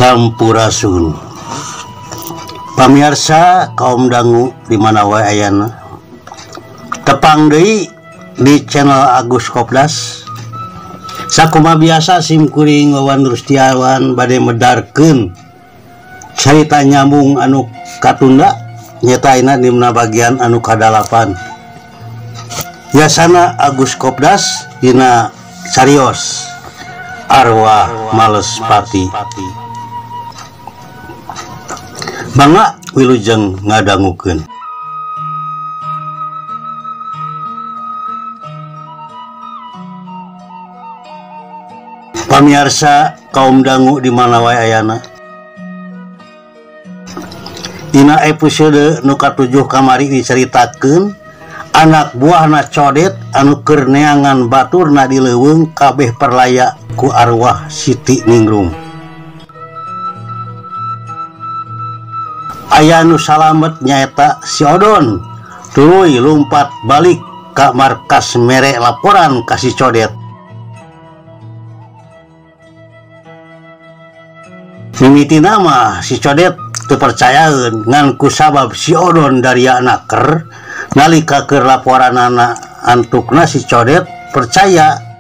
Sampurasun. Pamirsa kaum dangu di mana wae ayana. Tepang deui di channel Agus Kopdas. Sakumaha biasa sim kuring Wawan Rustiawan bade medarkeun carita nyambung anu katunda nyata ayeuna dina bagian anu kadalapan. Yasana Agus Kopdas dina carios Arwah Malespati. Mangga wilujeng ngadangukeun. Pamiarsa kaum dangu di mana wae ayana. Dina episode nu katujuh kamari diceritakeun anak buahna Codet anu keur neangan baturna di leuweung kabeh perlaya ku arwah Siti Ningrum. Aya nu salamet nyaeta si Odon tuluy lumpat balik ka markas mere laporan ka si Codet. Mimitina mah si Codet teu percayaeun ngan kusabab si Odon daria naker nalika keur laporanana antukna si Codet percaya.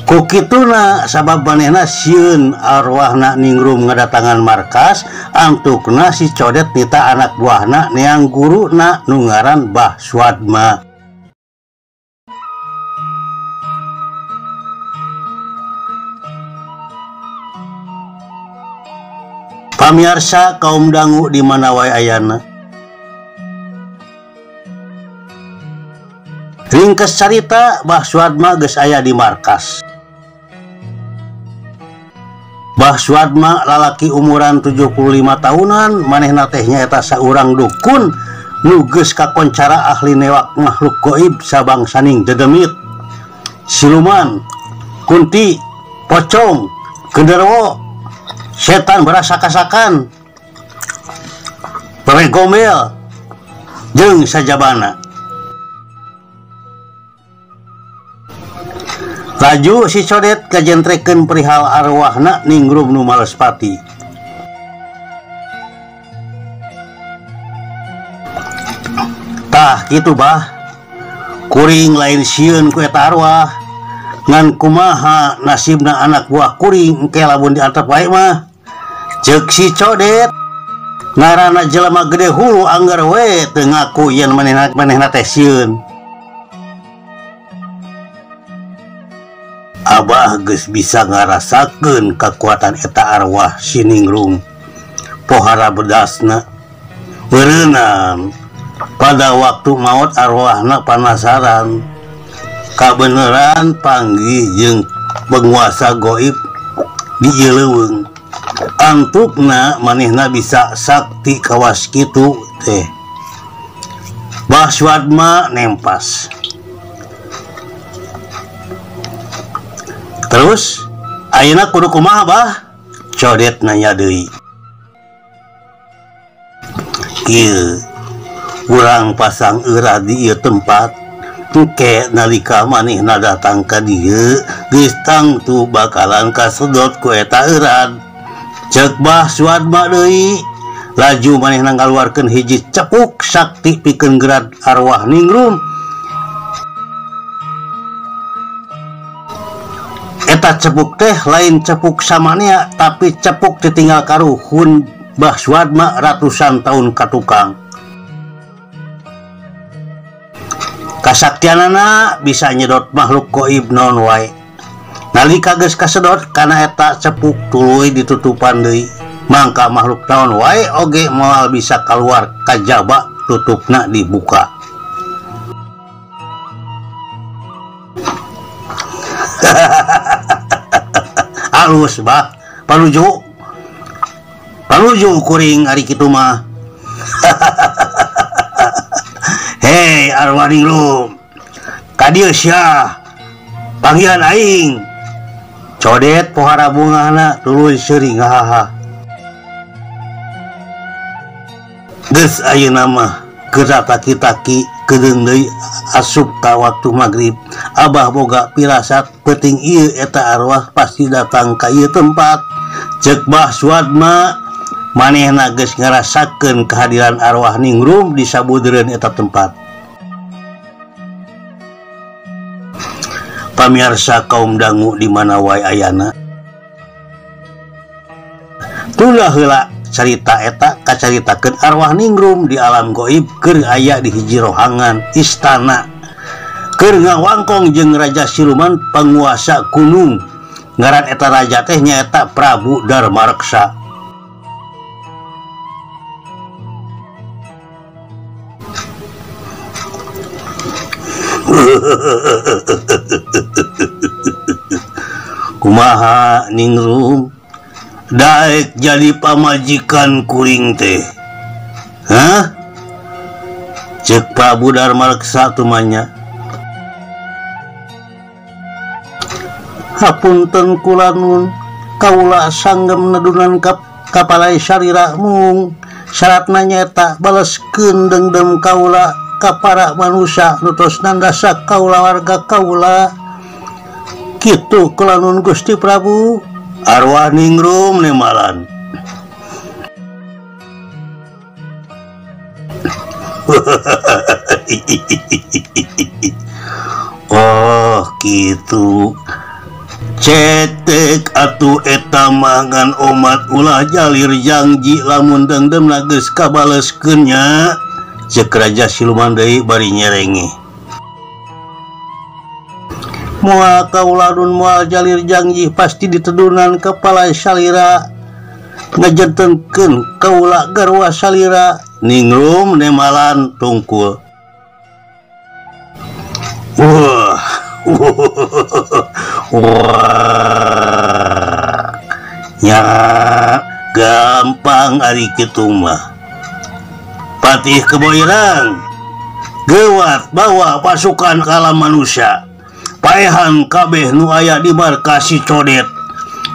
Ku kituna sabab manehna sieun arwahna Ningrum ngadatangan markas antukna si Codet nita anak buahna neang guruna nu ngaran Bah Suadma. Pamiarsa kaum dangu di mana wae ayana. Ringkes carita Bah Suadma geus aya di markas. Bah Suadma lalaki umuran 75 tahunan manehna teh nyaeta saurang dukun nu geus kakoncara ahli newak makhluk goib sabangsaning dedemit, siluman, kunti, pocong, genderuwo, setan berasak-asakan, wewe gombel, jeung sajabana. Laju si Codet kajentrekeun perihal arwahna Ningrum nu Malespati. Tah kitu bah, kuring lain sieun ku eta arwah, ngan kumaha nasibna anak buah kuring engke lamun diantep wae mah. Ceuk si Codet, ngaranna jelema gede hulu anggar we teu ngaku yen manehna teh sieun. Abah geus bisa ngarasakeun kakuatan eta arwah si Ningrum pohara bedasna. Beureunam pada waktu maot arwahna panasaran kabeneran panggih jeung penguasa goib di ieu leuweung. Antukna manehna bisa sakti kawas kitu teh. Bah Suadma nempas. Terus ayeuna kudu kumaha bah? Codet nanya deui. Kieu urang pasang eura di ieu tempat engke nalika manehna datang ka dieu geus tangtu bakalan kasedot ku eta eurad. Ceuk Bah Suadma deui. Laju manehna ngaluarkeun hiji cepuk sakti pikeun gerad arwah Ningrum. Eta cepuk teh lain cepuk samanea tapi cepuk ditinggal karuhun Bah Suadma ratusan tahun katukang. Kasaktianana bisa nyedot makhluk goib naon wae. Nalika geus kasedot kana eta cepuk tuluy ditutupan deui. Mangka makhluk naon wae oge moal bisa keluar kajaba tutupna dibuka. Halus bah, panuju. Panuju kuring ari kitu mah. Hei arwah ningrum, ka dieu sia panggihan aing. Codet pohara bungahna tuluy seuri ngahaha. Geus ayeuna mah keur taki-taki kedeung deui asup ka waktu magrib. Abah boga pirasat peuting ieu eta arwah pasti datang ka ieu tempat. Ceuk Bah Suadma manehna geus ngarasakeun kehadiran arwah ningrum di sabudeureun eta tempat. Pamirsa kaum dangu di mana wae ayana. Tunda heula carita eta kacaritakeun arwah ningrum di alam goib keur aya di hiji rohangan istana. Keur ngawangkong jeung raja siluman penguasa gunung. Ngaran eta raja teh nyaeta Prabu Darmareksa. Kumaha ningrum daek jadi pamajikan kuring teh? Hah? Ceuk Prabu Darmareksa tumanya. Hapunten kula nun, kaula sanggem nedunan kapalai salira mung syaratna nyaeta baleskeun dengdem kaula ka para manusia nu tos nandasa kaula warga kaula. Kitu kula nun Gusti Prabu. Arwah ningrum nemalan. Oh kitu. Cetek atuh eta mangan omat ulah jalir janji lamun dengdemna geus kabaleskeun nya. Ceuk raja siluman deui bari nyerenge. Moal kaula nun moal jalir janji pasti ditedunan kepala salira ngajentenkeun kaula garwa salira. Ningrum nemalan tungkul. Wah. Wah. Nya gampang ari kitu mah. Patih Kebo Ireng gewat bawa pasukan ka alam manusia. Paehan kabeh nu aya di markas si Codet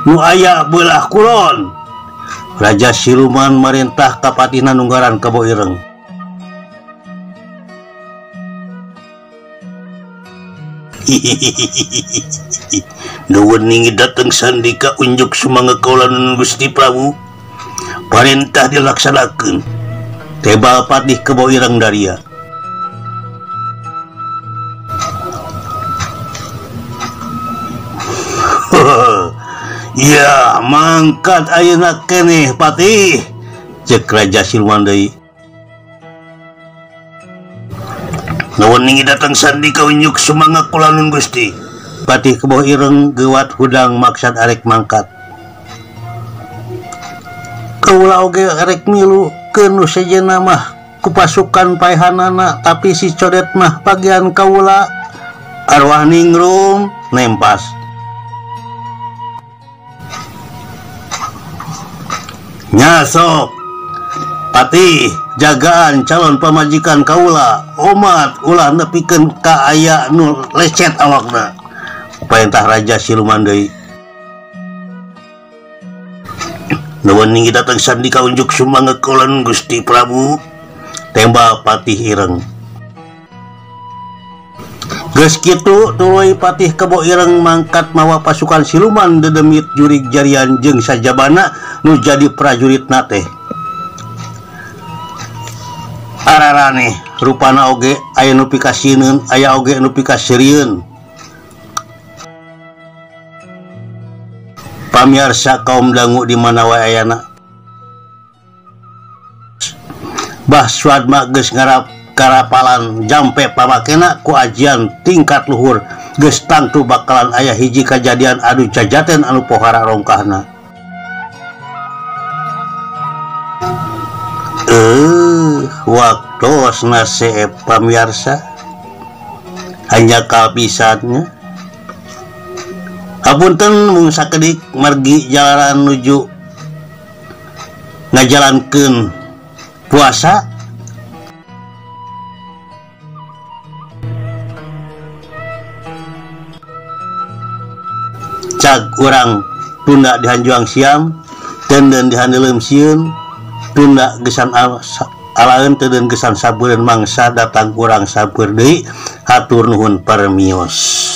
nu aya beulah kulon. Raja siluman marintah ka patihna nu ngaran Kebo Ireng. Nuwun ningi dateng sandika unjuk sumangga kaula nun Gusti Prabu. Parentah dilaksanakeun. Tebal Patih Kebo Ireng daria. Ya mangkat ayeuna keneh Patih, ceuk Raja Siluman deui. Nuwun ningi dateng sandika unjuk sumangga kula nun Gusti. Patih Kebo Ireng geuwat hudang maksad arek mangkat. Kaula oge arek milu keun nu sejenna mah ku pasukan paehanana, tapi si Codet mah bagian kaula. Arwah ningrum nempas. Nya sok Patih jagaan calon pamajikan kaula omat ulah nepikeun ka aya nu lecet awakna. Perintah Raja Siluman deui. Nuwun ningi dateng sandika unjuk sumangga kaula nun Gusti Prabu. Tembak Patih Ireng. Geus kitu tuluy Patih Kebo Ireng mangkat mawa pasukan siluman dedemit jurig jarian jeung sajabana nu jadi prajuritna teh. Araraneh rupana oge aya nu pikasineun, aya oge nu pikaseurieun. Pamiarsa kaum dangu di mana wae ayana. Bah Suadma geus ngarap karapalan jampe pamakena ku ajian tingkat luhur geus tangtu bakalan aya hiji kajadian adu jajaten anu pohara rongkahna. Waktosna seep pamiarsa hanya kapisannya. Hapunten mung sakedik margi jalan nuju ngajalankeun puasa. Cag urang tunda dihanjuang siam, tenden dihandeuleum sieun, tunda gesan alaeun teudeun gesan sabeureun mangsa datang urang sabeur deui. Hatur nuhun permios.